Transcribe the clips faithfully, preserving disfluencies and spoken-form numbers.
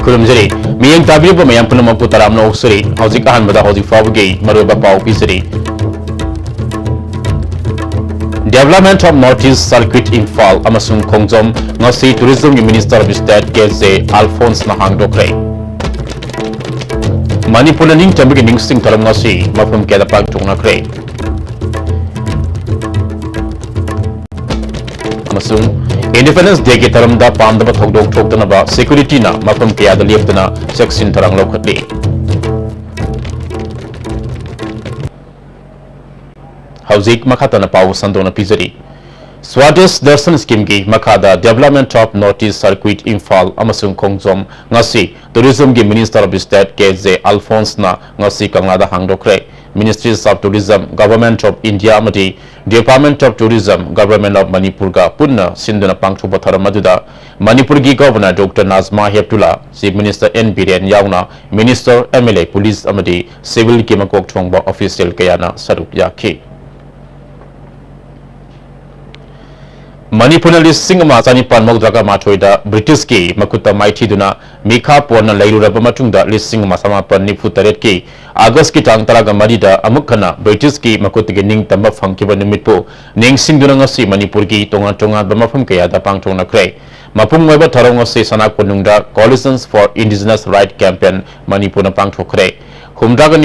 ꯈꯨꯔꯨꯝꯖꯔꯤ꯫ ꯃꯤꯠꯌꯦꯡ ꯇꯥꯕꯤꯔꯤꯕ ꯃꯌꯥꯝ ꯄꯨꯝꯅꯃꯛꯄꯨ ꯇꯔꯥꯝꯅ ꯑꯣꯛꯆꯔꯤ꯫ ꯍꯧꯖꯤꯛ ꯑꯍꯥꯟꯕꯗ ꯍꯧꯖꯤꯛ ꯐꯥꯎꯕꯒꯤ ꯃꯔꯨꯑꯣꯏꯕ ꯄꯥꯎ ꯄꯤꯖꯔꯤ꯫ Development of North East Circuit Imphal ꯑꯃꯁꯨꯡ ꯈꯣꯡꯖꯣꯝ ꯉꯁꯤ Tourism ꯒꯤ Minister of State K J ꯑꯜꯐꯣꯟꯁꯅ ꯍꯥꯡꯗꯣꯛꯈ꯭ꯔꯦ꯫ ꯃꯅꯤꯄꯨꯔꯅ ꯅꯤꯡꯇꯝꯕꯒꯤ ꯅꯤꯡꯁꯤꯡ ꯊꯧꯔꯝ ꯉꯁꯤ ꯃꯐꯝ ꯀꯌꯥꯗ ꯄꯥꯡꯊꯣꯛꯅꯈ꯭ꯔꯦ꯫ ꯑꯃꯁꯨꯡ Independence Day ꯒꯤ ꯊꯧꯔꯝꯗ ꯄꯥꯝꯗꯕ ꯊꯧꯗꯣꯛ ꯊꯣꯛꯇꯅꯕ security ꯅ ꯃꯐꯝ ꯀꯌꯥꯗ ꯂꯦꯞꯇꯨꯅ ꯆꯦꯛꯁꯤꯟ ꯊꯧꯔꯥꯡ ꯂꯧꯈꯠꯂꯤ꯫ ꯍꯧꯖꯤꯛ ꯃꯈꯥ ꯇꯥꯅ ꯄꯥꯎ ꯁꯟꯗꯣꯛꯅ ꯄꯤꯖꯔꯤ꯫ Swadesh Darshan Scheme ꯒꯤ ꯃꯈꯥꯗ Development of North East Circuit Imphal ꯑꯃꯁꯨꯡ ꯈꯣꯡꯖꯣꯝ ꯉꯁꯤ Tourism ꯒꯤ Minister of State K J ꯑꯜꯐꯣꯟꯁꯅ ꯉꯁꯤ ꯀꯪꯂꯥꯗ ꯍꯥꯡꯗꯣꯛꯈ꯭ꯔꯦ꯫ Ministries of Tourism, Government of India ꯑꯃꯗꯤ Department of Tourism, Government of ꯃꯅꯤꯄꯨꯔꯒ ꯄꯨꯟꯅ ꯁꯤꯟꯗꯨꯅ ꯄꯥꯡꯊꯣꯛꯄ ꯊꯧꯔꯝ ꯑꯗꯨꯗ ꯃꯅꯤꯄꯨꯔꯒꯤ Governor doctor Najma Heptulla, Chief Minister N Biren ꯌꯥꯎꯅ Minister, M L A, police ꯑꯃꯗꯤ civil ꯒꯤ ꯃꯀꯣꯛ ꯊꯣꯡꯕ official ꯀꯌꯥꯅ ꯁꯔꯨꯛ ꯌꯥꯈꯤ꯫ ꯃꯅꯤꯄꯨꯔꯅ ꯂꯤꯁꯤꯡ ꯑꯃ ꯆꯅꯤꯄꯥꯟ ꯃꯧꯗ꯭ꯔꯥꯒ ꯃꯥꯊꯣꯏꯗ ꯕ꯭ꯔꯤꯇꯤꯁꯀꯤ ꯃꯈꯨꯠꯇ ꯃꯥꯏꯊꯤꯗꯨꯅ ꯃꯤꯈꯥ ꯄꯣꯟꯅ ꯂꯩꯔꯨꯔꯕ ꯃꯇꯨꯡꯗ, ꯂꯤꯁꯤꯡ ꯑꯃ ꯆꯃꯥꯄꯟ ꯅꯤꯐꯨ ꯇꯔꯦꯠꯀꯤ ꯑꯥꯒꯁꯀꯤ ꯇꯥꯡ ꯇꯔꯥꯒ ꯃꯔꯤꯗ ꯑꯃꯨꯛ ꯍꯟꯅ ꯕ꯭ꯔꯤꯇꯤꯁꯀꯤ ꯃꯈꯨꯠꯇꯒꯤ ꯅꯤꯡꯇꯝꯕ ꯐꯪꯈꯤꯕ ꯅꯨꯃꯤꯠꯄꯨ ꯅꯤꯡꯁꯤꯡꯗꯨꯅ ꯉꯁꯤ ꯃꯅꯤꯄꯨꯔꯒꯤ ꯇꯣꯉꯥꯟ ꯇꯣꯉꯥꯟꯕ ꯃꯐꯝ ꯀꯌꯥꯗ ꯄꯥꯡꯊꯣꯛꯅꯈ꯭ꯔꯦ꯫ ꯃꯄꯨꯡ ꯑꯣꯏꯕ ꯊꯧꯔꯝ ꯑꯁꯤ ꯁꯅꯥ ꯀꯣꯅꯨꯡꯗ Coalitions for Indigenous Right Campaign ꯃꯅꯤꯄꯨꯔꯅ ꯄꯥꯡꯊꯣꯛꯈ꯭ꯔꯦ꯫ ꯍꯨꯝꯗ꯭ꯔꯥꯒ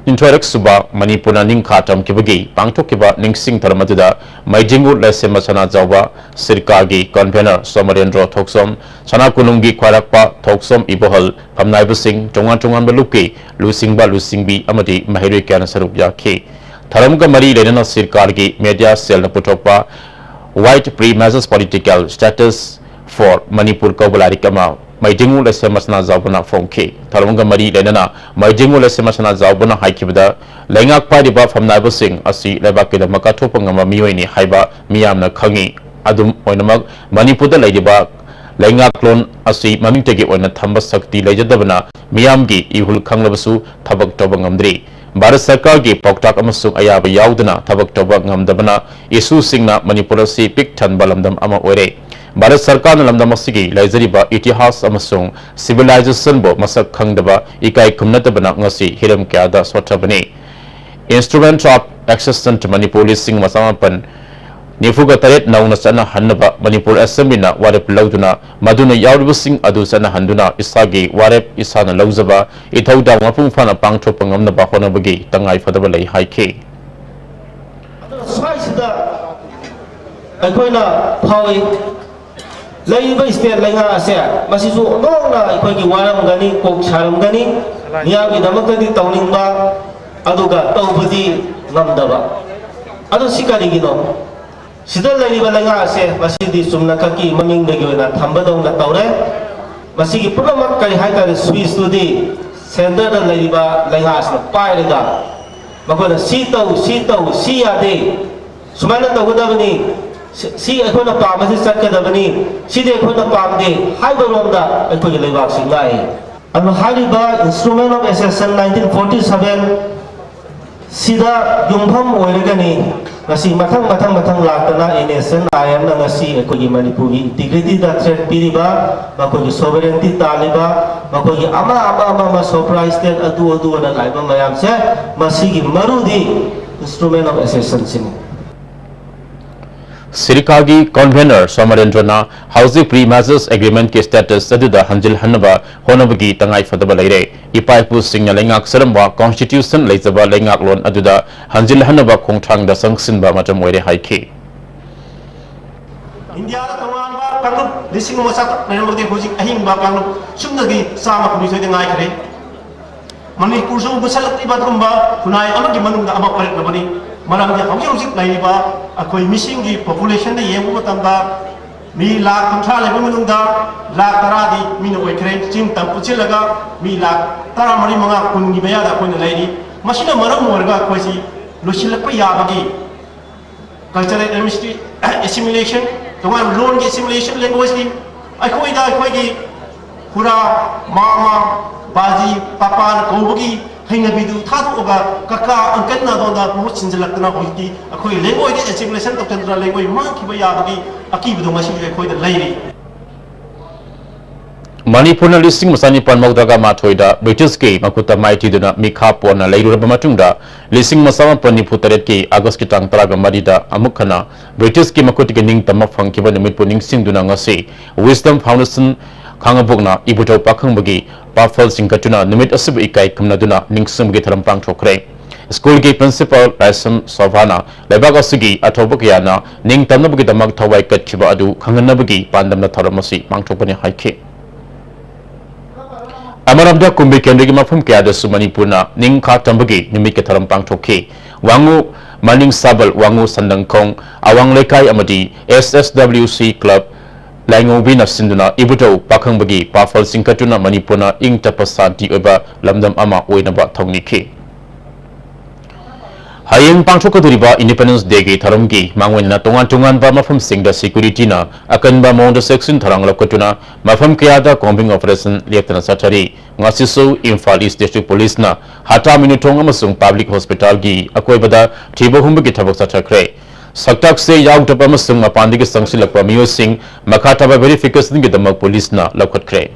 ꯅꯤꯊꯣꯏꯔꯛ ꯁꯨꯕ ꯃꯅꯤꯄꯨꯔꯅ ꯅꯤꯡꯈꯥ ꯇꯝꯈꯤꯕꯒꯤ ꯄꯥꯡꯊꯣꯛꯈꯤꯕ ꯅꯤꯡꯁꯤꯡ ꯊꯧꯔꯝ ꯑꯗꯨꯗ ꯃꯩꯖꯤꯡꯉꯨ ꯂꯩꯁꯦꯝꯕ ꯁꯅꯥꯖꯥꯎꯕ ꯁꯤꯔꯀꯥꯒꯤ convener ꯁꯣꯃꯔꯦꯟꯗ꯭ꯔꯣ ꯊꯣꯛꯆꯣꯝ, ꯁꯅꯥ ꯀꯣꯅꯨꯡꯒꯤ ꯈ꯭ꯋꯥꯏꯔꯥꯛꯄ ꯊꯣꯛꯆꯣꯝ ꯏꯕꯣꯍꯜ, ꯐꯝꯅꯥꯏꯕꯁꯤꯡ, ꯇꯣꯉꯥꯟ ꯇꯣꯉꯥꯟꯕ ꯂꯨꯞꯀꯤ ꯂꯨꯆꯤꯡꯕ ꯂꯨꯆꯤꯡꯕꯤ ꯑꯃꯗꯤ ꯃꯍꯩꯔꯣꯏ ꯀꯌꯥꯅ ꯁꯔꯨꯛ ꯌꯥꯈꯤ꯫ ꯊꯧꯔꯝꯒ ꯃꯔꯤ ꯂꯩꯅꯅ ꯁꯤꯔꯀꯥꯔꯒꯤ media cell ꯅ ꯄꯨꯊꯣꯛꯄ White Premises Political Status for Manipur ꯀꯧꯕ ꯂꯥꯏꯔꯤꯛ ꯑꯃ ꯃꯩꯖꯤꯡꯉꯨ ꯂꯩꯁꯦꯝꯕ ꯁꯅꯥꯖꯥꯎꯕꯅ ꯐꯣꯡꯈꯤ꯫ ꯊꯧꯔꯝꯒ ꯃꯔꯤ ꯂꯩꯅꯅ ꯃꯩꯖꯤꯡꯉꯨ ꯂꯩꯁꯦꯝꯕ ꯁꯅꯥꯖꯥꯎꯕꯅ ꯍꯥꯏꯈꯤꯕꯗ, ꯂꯩꯉꯥꯛ ꯄꯥꯏꯔꯤꯕ ꯐꯝꯅꯥꯏꯕꯁꯤꯡ ꯑꯁꯤ ꯂꯩꯕꯥꯛꯀꯤꯗꯃꯛ ꯀꯠꯊꯣꯛꯄ ꯉꯝꯕ ꯃꯤꯑꯣꯏꯅꯤ ꯍꯥꯏꯕ ꯃꯤꯌꯥꯝꯅ ꯈꯪꯉꯤ꯫ ꯑꯗꯨꯝ ꯑꯣꯏꯅꯃꯛ, ꯃꯅꯤꯄꯨꯔꯗ ꯂꯩꯔꯤꯕ ꯂꯩꯉꯥꯛꯂꯣꯟ ꯑꯁꯤ ꯃꯃꯤꯡꯇꯒꯤ ꯑꯣꯏꯅ ꯊꯝꯕ ꯁꯛꯇꯤ ꯂꯩꯖꯗꯕꯅ ꯃꯤꯌꯥꯝꯒꯤ ꯏꯍꯨꯜ ꯈꯪꯂꯕꯁꯨ ꯊꯕꯛ ꯇꯧꯕ ꯉꯝꯗ꯭ꯔꯤ꯫ ꯚꯥꯔꯠ ꯁꯔꯀꯥꯔꯒꯤ ꯄꯥꯎꯇꯥꯛ ꯑꯃꯁꯨꯡ ꯑꯌꯥꯕ ꯌꯥꯎꯗꯅ ꯊꯕꯛ ꯇꯧꯕ ꯉꯝꯗꯕꯅ ꯏꯁꯨꯁꯤꯡꯅ ꯃꯅꯤꯄꯨꯔ ꯑꯁꯤ ꯄꯤꯛ ꯊꯟꯕ ꯂꯝꯗꯝ ꯑꯃ ꯑꯣꯏꯔꯦ꯫ ꯚꯥꯔꯠ ꯁꯔꯀꯥꯔꯅ ꯂꯝꯗꯝ ꯑꯁꯤꯒꯤ ꯂꯩꯖꯔꯤꯕ ꯏꯇꯤꯍꯥꯁ ꯑꯃꯁꯨꯡ ꯁꯤꯚꯤꯂꯥꯏꯖꯦꯁꯟꯕꯨ ꯃꯁꯛ ꯈꯪꯗꯕ, ꯏꯀꯥꯏ ꯈꯨꯝꯅꯗꯕꯅ ꯉꯁꯤ ꯍꯤꯔꯝ ꯀꯌꯥꯗ ꯁꯣꯠꯊꯕꯅꯤ꯫ Instrument of Accession to Manipur ꯂꯤꯁꯤꯡ ꯑꯃ ꯆꯃꯥꯄꯟ ꯅꯤꯐꯨꯒ ꯇꯔꯦꯠ ꯅꯧꯅ ꯆꯠꯅꯍꯟꯅꯕ ꯃꯅꯤꯄꯨꯔ ꯑꯦꯁꯦꯝꯕ꯭ꯂꯤꯅ ꯋꯥꯔꯦꯞ ꯂꯧꯗꯨꯅ, ꯃꯗꯨꯅ ꯌꯥꯎꯔꯤꯕꯁꯤꯡ ꯑꯗꯨ ꯆꯠꯅꯍꯟꯗꯨꯅ ꯏꯁꯥꯒꯤ ꯋꯥꯔꯦꯞ ꯏꯁꯥꯅ ꯂꯧꯖꯕ ꯏꯊꯧꯗꯥꯡ ꯃꯄꯨꯡ ꯐꯥꯅ ꯄꯥꯡꯊꯣꯛꯄ ꯉꯝꯅꯕ ꯍꯣꯠꯅꯕꯒꯤ ꯇꯉꯥꯏꯐꯗꯕ ꯂꯩ ꯍꯥꯏꯈꯤ꯫ ꯑꯗꯨꯅ ꯁ꯭ꯋꯥꯏꯁꯤꯗ ꯑꯩꯈꯣꯏꯅ ꯐꯥꯎꯏ, ꯂꯩꯔꯤꯕ ꯁ꯭ꯇꯦꯠ ꯂꯩꯉꯥꯛ ꯑꯁꯦ ꯃꯁꯤꯁꯨ ꯑꯣꯟꯊꯣꯛꯅ ꯑꯩꯈꯣꯏꯒꯤ ꯋꯥꯔꯝꯒꯅꯤ, ꯀꯣꯛ ꯁꯥꯔꯝꯒꯅꯤ, ꯃꯤꯌꯥꯝꯒꯤꯗꯃꯛꯇꯗꯤ ꯇꯧꯅꯤꯡꯕ, ꯑꯗꯨꯒ ꯇꯧꯕꯗꯤ ꯉꯝꯗꯕ꯫ ꯑꯗꯨ ꯁꯤ ꯀꯔꯤꯒꯤꯅꯣ? ꯁꯤꯗ ꯂꯩꯔꯤꯕ ꯂꯩꯉꯥꯛ ꯑꯁꯦ ꯃꯁꯤꯗꯤ ꯆꯨꯝꯅꯈꯛꯀꯤ ꯃꯃꯤꯡꯗꯒꯤ ꯑꯣꯏꯅ ꯊꯝꯕꯗꯧꯅ ꯇꯧꯔꯦ꯫ ꯃꯁꯤꯒꯤ ꯄꯨꯝꯅꯃꯛ ꯀꯔꯤ ꯍꯥꯏꯇꯥꯔꯦ, ꯁ꯭ꯋꯤꯁꯇꯨꯗꯤ ꯁꯦꯟꯇꯔꯗ ꯂꯩꯔꯤꯕ ꯂꯩꯉꯥꯛ ꯑꯁꯤꯅ ꯄꯥꯏꯔꯒ ꯃꯈꯣꯏꯅ ꯁꯤ ꯇꯧ, ꯁꯤ ꯇꯧ, ꯁꯤ ꯌꯥꯗꯦ, ꯁꯨꯃꯥꯏꯅ ꯇꯧꯒꯗꯕꯅꯤ, ꯁꯤ ꯁꯤ ꯑꯩꯈꯣꯏꯅ ꯄꯥꯝꯕꯁꯤ ꯆꯠꯀꯗꯕꯅꯤ, ꯁꯤꯗꯤ ꯑꯩꯈꯣꯏꯅ ꯄꯥꯝꯗꯦ ꯍꯥꯏꯕꯔꯣꯝꯗ ꯑꯩꯈꯣꯏꯒꯤ ꯂꯩꯕꯥꯛꯁꯤ ꯉꯥꯛꯏ꯫ ꯑꯗꯨ ꯍꯥꯏꯔꯤꯕ Instrument of Accession nineteen forty seven ꯁꯤꯗ ꯌꯨꯝꯐꯝ ꯑꯣꯏꯔꯒꯅꯤ ꯉꯁꯤ ꯃꯊꯪ ꯃꯊꯪ ꯃꯊꯪ ꯂꯥꯛꯇꯅ ꯑꯦꯟ ꯑꯦꯁ ꯑꯦꯟ ꯑꯥꯏ ꯑꯦꯝꯅ ꯉꯁꯤ ꯑꯩꯈꯣꯏꯒꯤ ꯃꯅꯤꯄꯨꯔꯒꯤ ꯏꯟꯇꯤꯒ꯭ꯔꯤꯇꯤꯗ ꯊ꯭ꯔꯦꯠ ꯄꯤꯔꯤꯕ, ꯃꯈꯣꯏꯒꯤ ꯁꯣꯚꯔꯦꯟꯇꯤ ꯇꯥꯜꯂꯤꯕ, ꯃꯈꯣꯏꯒꯤ ꯑꯃ ꯑꯃ ꯑꯃ ꯑꯃ ꯁꯣꯄ꯭ꯔꯥꯏꯁ ꯁ꯭ꯇꯦꯠ ꯑꯗꯨ ꯑꯗꯨ ꯑꯅ ꯂꯥꯛꯏꯕ ꯃꯌꯥꯝꯁꯦ, ꯃꯁꯤꯒꯤ ꯃꯔꯨꯗꯤ Instrument of Accession ꯁꯤꯅꯤ꯫ ꯁꯤꯔꯤꯀꯥꯒꯤ ꯀꯟꯚꯦꯅꯔ ꯁꯣꯃꯔꯦꯟꯗ꯭ꯔꯅ ꯍꯧꯖꯤꯛ ꯄ꯭ꯔꯤ ꯃꯦꯖꯔꯁ ꯑꯦꯒ꯭ꯔꯤꯃꯦꯟꯠꯀꯤ ꯁ꯭ꯇꯦꯇꯁ ꯑꯗꯨꯗ ꯍꯟꯖꯤꯜꯍꯟꯅꯕ ꯍꯣꯠꯅꯕꯒꯤ ꯇꯉꯥꯏꯐꯗꯕ ꯂꯩꯔꯦ꯫ ꯏꯄꯥ ꯏꯄꯨꯁꯤꯡꯅ ꯂꯩꯉꯥꯛꯆꯔꯝꯕ ꯀꯣꯟꯁꯇꯤꯇ꯭ꯌꯨꯁꯟ ꯂꯩꯖꯕ ꯂꯩꯉꯥꯛꯂꯣꯟ ꯑꯗꯨꯗ ꯍꯟꯖꯤꯜꯍꯟꯅꯕ ꯈꯣꯡꯊꯥꯡꯗ ꯆꯪꯁꯤꯟꯕ ꯃꯇꯝ ꯑꯣꯏꯔꯦ ꯍꯥꯏꯈꯤ꯫ ꯏꯟꯗꯤꯌꯥꯗ ꯇꯣꯉꯥꯟꯕ ꯀꯥꯡꯂꯨꯞ ꯂꯤꯁꯤꯡ ꯑꯃ ꯆꯥꯇ꯭ꯔꯨꯛ ꯂꯩꯔꯝꯕꯗꯒꯤ ꯍꯧꯖꯤꯛ ꯑꯍꯤꯡꯕ ꯀꯥꯡꯂꯨꯞ ꯁꯨꯞꯅꯒꯤ ꯆꯥꯝꯃ ꯀꯨꯟꯅꯤꯊꯣꯏꯗ ꯉꯥꯏꯈ꯭ꯔꯦ꯫ ꯃꯅꯤꯄꯨꯔꯁꯨ ꯃꯨꯁꯜꯂꯛꯂꯤꯕ ꯑꯗꯨꯒꯨꯝꯕ ꯈꯨꯟꯅꯥꯏ ꯑꯃꯒꯤ ꯃꯅꯨꯡꯗ ꯑꯃ ꯑꯣꯏꯔꯛꯂꯕꯅꯤ꯫ ꯃꯔꯝꯗꯤ ꯍꯧꯖꯤꯛ ꯍꯧꯖꯤꯛ ꯂꯩꯔꯤꯕ ꯑꯩꯈꯣꯏ ꯃꯤꯁꯤꯡꯒꯤ ꯄꯣꯄꯨꯂꯦꯁꯟꯗ ꯌꯦꯡꯕ ꯃꯇꯝꯗ ꯃꯤ ꯂꯥꯈ ꯀꯨꯟꯊ꯭ꯔꯥ ꯂꯩꯕ ꯃꯅꯨꯡꯗ ꯂꯥꯈ ꯇꯔꯥꯗꯤ ꯃꯤꯅ ꯑꯣꯏꯈ꯭ꯔꯦ꯫ ꯆꯤꯡ ꯇꯝ ꯄꯨꯟꯁꯤꯜꯂꯒ ꯃꯤ ꯂꯥꯈ ꯇꯔꯥꯃꯔꯤ, ꯃꯉꯥ, ꯀꯨꯟꯒꯤ ꯃꯌꯥꯗ ꯑꯩꯈꯣꯏꯅ ꯂꯩꯔꯤ꯫ ꯃꯁꯤꯅ ꯃꯔꯝ ꯑꯣꯏꯔꯒ ꯑꯩꯈꯣꯏꯁꯤ ꯂꯣꯏꯁꯤꯜꯂꯛꯄ ꯌꯥꯕꯒꯤ ꯀꯜꯆꯔꯦꯜ ꯑꯦꯁꯤꯃꯤꯂꯦꯁꯟ, ꯇꯣꯉꯥꯟꯕ ꯂꯣꯟꯒꯤ ꯑꯦꯁꯤꯃꯤꯂꯦꯁꯟ, ꯂꯦꯡꯒ꯭ꯋꯦꯖꯀꯤ, ꯑꯩꯈꯣꯏꯗ ꯑꯩꯈꯣꯏꯒꯤ ꯈꯨꯔꯥ, ꯃꯥꯃ, ꯕꯥꯖꯤ, ꯄꯥꯄꯥꯅ ꯀꯧꯕꯒꯤ ꯍꯩꯅꯕꯤꯗꯨ ꯊꯥꯗꯣꯛꯑꯒ ꯀꯀꯥ ꯑꯪꯀꯜ ꯅꯥꯗꯣꯟꯗ ꯃꯍꯨꯠ ꯁꯤꯟꯖꯜꯂꯛꯇꯅ ꯍꯧꯖꯤꯛꯇꯤ ꯑꯩꯈꯣꯏ ꯂꯩꯉꯣꯏꯗ ꯑꯦꯁꯤꯃꯤꯂꯦꯁꯟ ꯇꯧꯁꯤꯟꯗꯅ ꯂꯩꯉꯣꯏ ꯃꯥꯡꯈꯤꯕ ꯌꯥꯕꯒꯤ ꯑꯀꯤꯕꯗꯣ ꯉꯁꯤꯁꯨ ꯑꯩꯈꯣꯏꯗ ꯂꯩꯔꯤ꯫ ꯃꯅꯤꯄꯨꯔꯅ ꯂꯤꯁꯤꯡ ꯑꯃ ꯆꯅꯤꯄꯥꯟ ꯃꯧꯗ꯭ꯔꯥꯒ ꯃꯥꯊꯣꯏꯗ ꯕ꯭ꯔꯤꯇꯤꯁꯀꯤ ꯃꯈꯨꯠꯇ ꯃꯥꯏꯊꯤꯗꯨꯅ ꯃꯤꯈꯥ ꯄꯣꯟꯅ ꯂꯩꯔꯨꯔꯕ ꯃꯇꯨꯡꯗ, ꯂꯤꯁꯤꯡ ꯑꯃ ꯆꯃꯥꯄꯟ ꯅꯤꯐꯨ ꯇꯔꯦꯠꯀꯤ ꯑꯥꯒꯁꯀꯤ ꯇꯥꯡ ꯇꯔꯥꯒ ꯃꯔꯤꯗ ꯑꯃꯨꯛ ꯍꯟꯅ ꯕ꯭ꯔꯤꯇꯤꯁꯀꯤ ꯃꯈꯨꯠꯇꯒꯤ ꯅꯤꯡꯇꯝꯕ ꯐꯪꯈꯤꯕ ꯅꯨꯃꯤꯠꯄꯨ ꯅꯤꯡꯁꯤꯡꯗꯨꯅ ꯉꯁꯤ Wisdom Foundation ꯈꯥꯉꯕꯣꯛꯅ ꯏꯕꯨꯙꯧ ꯄꯥꯈꯪꯕꯒꯤ ꯄꯥꯐꯜ ꯆꯤꯡꯈꯠꯇꯨꯅ ꯅꯨꯃꯤꯠ ꯑꯁꯤꯕꯨ ꯏꯀꯥꯏ ꯈꯨꯝꯅꯗꯨꯅ ꯅꯤꯡꯁꯤꯡꯕꯒꯤ ꯊꯧꯔꯝ ꯄꯥꯡꯊꯣꯛꯈ꯭ꯔꯦ꯫ ꯁ꯭ꯀꯨꯜꯒꯤ ꯄ꯭ꯔꯤꯟꯁꯤꯄꯥꯜ ꯂꯥꯏꯁ꯭ꯔꯝ ꯁꯣꯚꯥꯅ ꯂꯩꯕꯥꯛ ꯑꯁꯤꯒꯤ ꯑꯊꯧꯕ ꯀꯌꯥꯅ ꯅꯤꯡꯇꯝꯅꯕꯒꯤꯗꯃꯛ ꯊꯋꯥꯏ ꯀꯠꯈꯤꯕ ꯑꯗꯨ ꯈꯪꯍꯟꯅꯕꯒꯤ ꯄꯥꯟꯗꯝꯗ ꯊꯧꯔꯝ ꯑꯁꯤ ꯄꯥꯡꯊꯣꯛꯄꯅꯤ ꯍꯥꯏꯈꯤ꯫ ꯑꯃꯔꯣꯝꯗ ꯀꯨꯝꯕꯤ ꯀꯦꯟꯗ꯭ꯔꯒꯤ ꯃꯐꯝ ꯀꯌꯥꯗꯁꯨ ꯃꯅꯤꯄꯨꯔꯅ ꯅꯤꯡꯈꯥ ꯇꯝꯕꯒꯤ ꯅꯨꯃꯤꯠꯀꯤ ꯊꯧꯔꯝ ꯄꯥꯡꯊꯣꯛꯈꯤ꯫ ꯋꯥꯉꯨ ꯃꯅꯤꯡ ꯁꯥꯕꯜ, ꯋꯥꯉꯨ ꯁꯟꯗꯪꯈꯣꯡ, ꯑꯋꯥꯡ ꯂꯩꯀꯥꯏ ꯑꯃꯗꯤ S S W C club ꯂꯥꯏꯉꯧꯕꯤꯅ ꯁꯤꯟꯗꯨꯅ ꯏꯕꯨꯙꯧ ꯄꯥꯈꯪꯕꯒꯤ ꯄꯥꯐꯜ ꯆꯤꯡꯈꯠꯇꯨꯅ ꯃꯅꯤꯄꯨꯔꯅ ꯏꯪ ꯇꯞꯄ ꯁꯥꯟꯇꯤ ꯑꯣꯏꯕ ꯂꯝꯗꯝ ꯑꯃ ꯑꯣꯏꯅꯕ ꯊꯧꯅꯤꯈꯤ꯫ ꯍꯌꯦꯡ ꯄꯥꯡꯊꯣꯛꯀꯗꯧꯔꯤꯕ Independence Day ꯒꯤ ꯊꯧꯔꯝꯒꯤ ꯃꯥꯡꯑꯣꯏꯅꯅ ꯇꯣꯉꯥꯟ ꯇꯣꯉꯥꯟꯕ ꯃꯐꯝꯁꯤꯡꯗ security ꯅ ꯑꯀꯟꯕ ꯃꯑꯣꯡꯗ ꯆꯦꯛꯁꯤꯟ ꯊꯧꯔꯥꯡ ꯂꯧꯈꯠꯇꯨꯅ ꯃꯐꯝ ꯀꯌꯥꯗ combing operation ꯂꯦꯞꯇꯅ ꯆꯠꯊꯔꯤ꯫ ꯉꯁꯤꯁꯨ ꯏꯝꯐꯥꯜ East District Police ꯅ ꯍꯥꯇꯥ ꯃꯤꯅꯨꯊꯣꯡ ꯑꯃꯁꯨꯡ Public Hospital ꯒꯤ ꯑꯀꯣꯏꯕꯗ ꯊꯤꯕ ꯍꯨꯝꯕꯒꯤ ꯊꯕꯛ ꯆꯠꯊꯈ꯭ꯔꯦ꯫ ꯁꯛꯇꯥꯛꯁꯦ ꯌꯥꯎꯗꯕ ꯑꯃꯁꯨꯡ ꯃꯄꯥꯟꯗꯒꯤ ꯆꯪꯁꯤꯜꯂꯛꯄ ꯃꯤꯑꯣꯏꯁꯤꯡ ꯃꯈꯥ ꯇꯥꯕ verification ꯒꯤꯗꯃꯛ police ꯅ ꯂꯧꯈꯠꯈ꯭ꯔꯦ꯫